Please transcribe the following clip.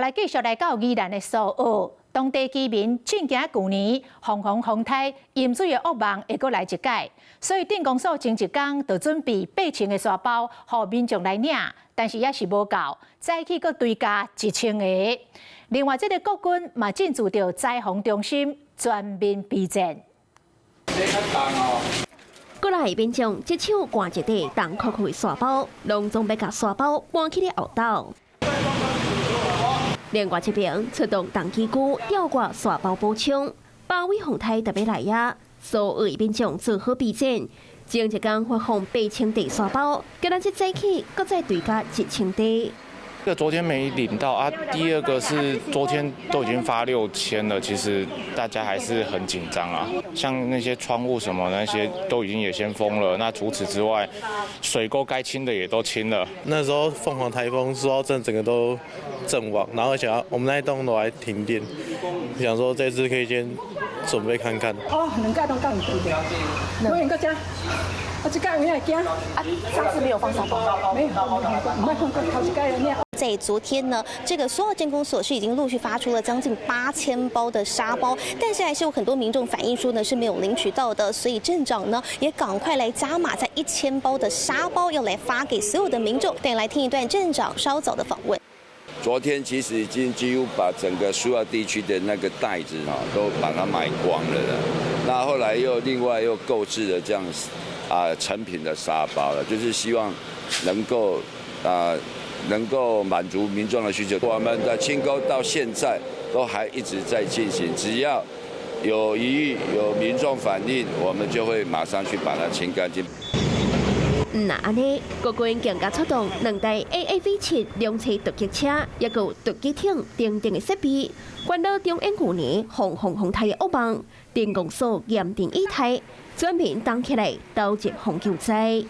來繼續來到宜蘭的蘇澳，當地居民正驚舊年鳳凰風颱淹水的噩夢會閣來一擺，所以鎮公所前一工就準備8000個沙包，予民眾來領，但是猶是無夠，早起閣追加1000個。另外，這个國軍嘛進駐著災防中心，全面備戰。過來民眾一手掛一袋重扣扣的沙包，攏總欲共沙包搬去咧後斗。另外一邊出動重機具吊掛沙包補充，八尾風颱特別來啊！蘇澳民眾做好備戰，前一工發放8000袋沙包，今仔日早起閣再追加1000袋。這個昨天沒領到啊，第二個是昨天都已經發6000了，其實大家還是很緊張啊。像那些窗戶什麼那些都已經也先封了，那除此之外，水溝該清的也都清了。那時候鳳凰颱風說到整個都陣亡，然後想我們那一棟都還停電，想說這次可以先準備看看。哦，兩個都夠唔夠？我應該講。啊，這個有影會驚。啊，上次沒有放沙包，沒有，毋捌放過，頭一擺爾。在昨天呢，這個蘇澳鎮公所是已經陸續發出了將近8000包的沙包，但是還是有很多民眾反映說呢是沒有領取到的，所以鎮長呢也趕快來加碼，在1000包的沙包要來發給所有的民眾。等來聽一段鎮長稍早的訪問。昨天其實已經幾乎把整個蘇澳地區的那個袋子哈都把它賣光了了，那後來又另外又購置了這樣啊成品的沙包了，就是希望能夠滿足民眾的需求。我們的清溝到現在都還一直在進行，只要有疑義、有民眾反映，我們就會馬上去把它清乾淨。毋但按呢，國軍更加出動兩台 AAV 7兩棲突擊車，抑閣有突擊艇等等的設備，關島重演舊年鳳凰風颱的噩夢，鎮公所嚴陣以待，全面動起來，投入防救災。